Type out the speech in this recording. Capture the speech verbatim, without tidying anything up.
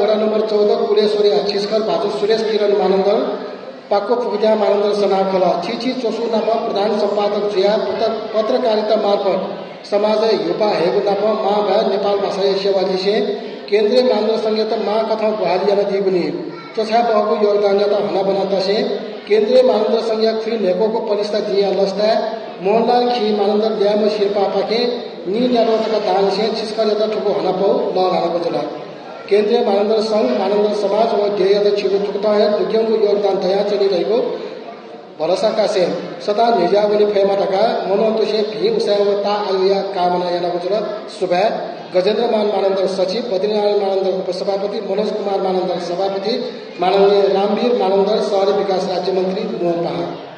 वडा नम्बर चौध कुलेश्वरया छिसखर भाजु सुरेश किरण मानन्धर पाक्वपुखुद्यां मानन्धर सनाः खलः। थीथी च्वसु नाप प्रधान सम्पादक जुयाः पत्र-, पत्रकारिता मार्फत समाजय् ह्युपाः हयेगु नाप मांभाय् नेपाल भाषाया सेवा लिसें केन्द्रीय मानन्धर संघयात मांकथं ग्वाहालि यानादीगुलिं च्वछाये बहःगु योगदानयात हनाबना तसें केन्द्रीय मानन्धर संघया खुइ न्हय्‌क्वःगु प्रतिष्ठा दिंया लसताय् मोहनलाल खिं मानन्धर ल्याय्म्ह सिरपाःपाखें नीन्याद्वः तक दांनिसें छिसखरयात थुगु हनापौ लःल्हानागु जुल। केन्द्रीय मानन्धर संघ, मानन्धर समाज व देय्‌यात छिगु थुकथं हे दुग्यंगु योगदान दयाच्वनी धइगु भलसा कासें सदां न्ह्यज्याः वने फयेमा धकाः मनंतुसें भिं उसाँय् व ताः आयुया कामना यानागु जुल। सुभाय्। गजेन्द्रमान मानन्धर सचिव, बद्रीनारायण मानन्धर उपसभापति, मनोज कुमार मानन्धर सभापति, माननीय रामवीर मानन्धर शहरी विकास राज्यमन्त्री मोहन पाहां।